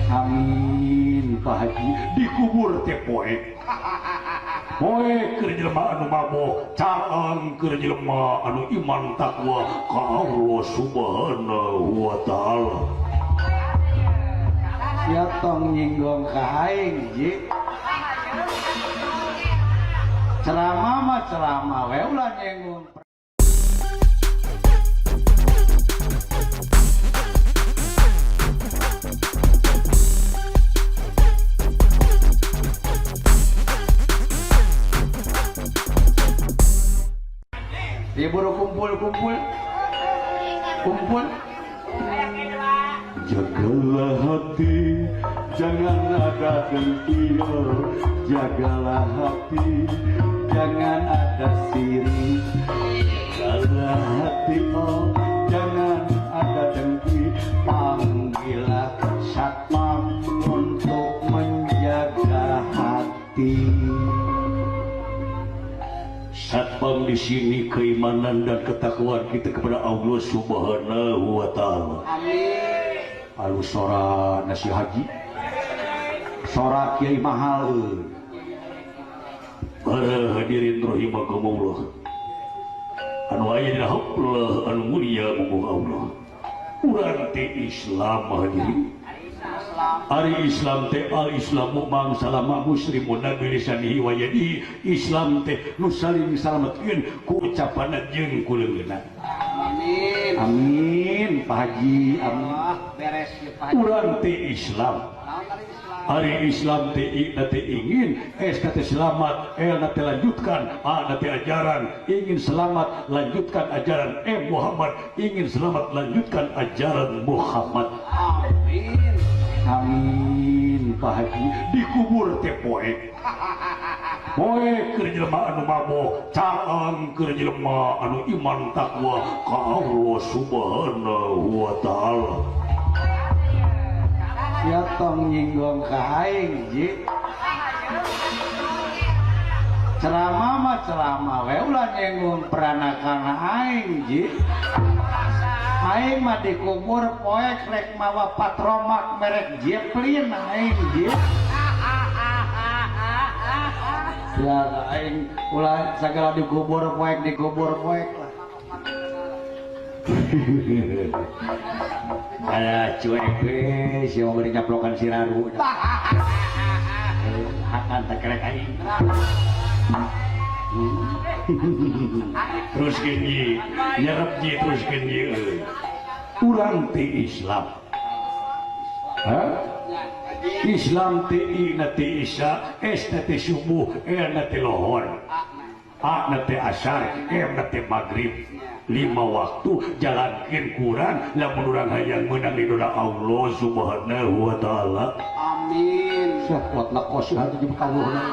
Amin Pak Haji dikubur teh poek. Poek keur jelema anu mabok, caang keur jelema anu iman takwa ka Allah Subhanahu wa taala. Sia tong nyinggong ka aing, Ji. Ceramah mah ceramah we ulah nyinggung. Diburu kumpul-kumpul. Kumpul. Jagalah hati, jangan ada dengki. Jagalah hati, jangan ada siri. Jagalah hati, oh, jangan ada dengki. Panggillah satpam untuk menjaga hati. Satpam di sini keimanan dan ketakwaan kita kepada Allah Subhanahu wa taala. Amin. Alus sora nasi haji. Sora kiai mahal euy. Para hadirin rahimakumullah. Anu aya dina haplah anu mulia mungguh Allah. Urang teh Islam hadirin. Ari Islam teh al Islamu mang salama muslimun nabi lisanihi wa yadihi. Islam teh nu saling salametkeun ku ucapanna jeung ku leungeunna. Amin. Amin Pak Haji, amin. Beres ya Pak Haji. Urang teh Islam. Ari Islam teh I na teh ingin, S na teh selamat, L na teh lanjutkan, A na teh ajaran, ingin selamat lanjutkan ajaran M Muhammad, ingin selamat lanjutkan ajaran Muhammad. Amin. Amin Pak Haji. Dikubur teh poek. Poek keur jelema anu mabok, caang keur jelema anu iman takwa ka Allah Subhanahu wa taala. Sia tong nyinggong ka aing, Ji. Ceramah mah ceramah we ulah nyinggung peranakan aing, Ji. Aing mah dikubur poek rek mawa patromak merek Zeppelin aing, Ji. Ya aing ulah sagala dikubur poek lah. Ada cuek we sia mah bari nyaplokan si Raru. Hakan tak kerek aing. Terus ji, nyerep ji terus ji. Urang teh Islam. Hah? Islam teh I na teh Isya, S na teh subuh, L na teh lohor, A na teh asar, M na teh maghrib. 5 waktu jalankeun Quran lamun urang hayang meunang ridho Allah Subhanahu wa taala. Amin. Sia kuat lakos hati jeung kawuhna.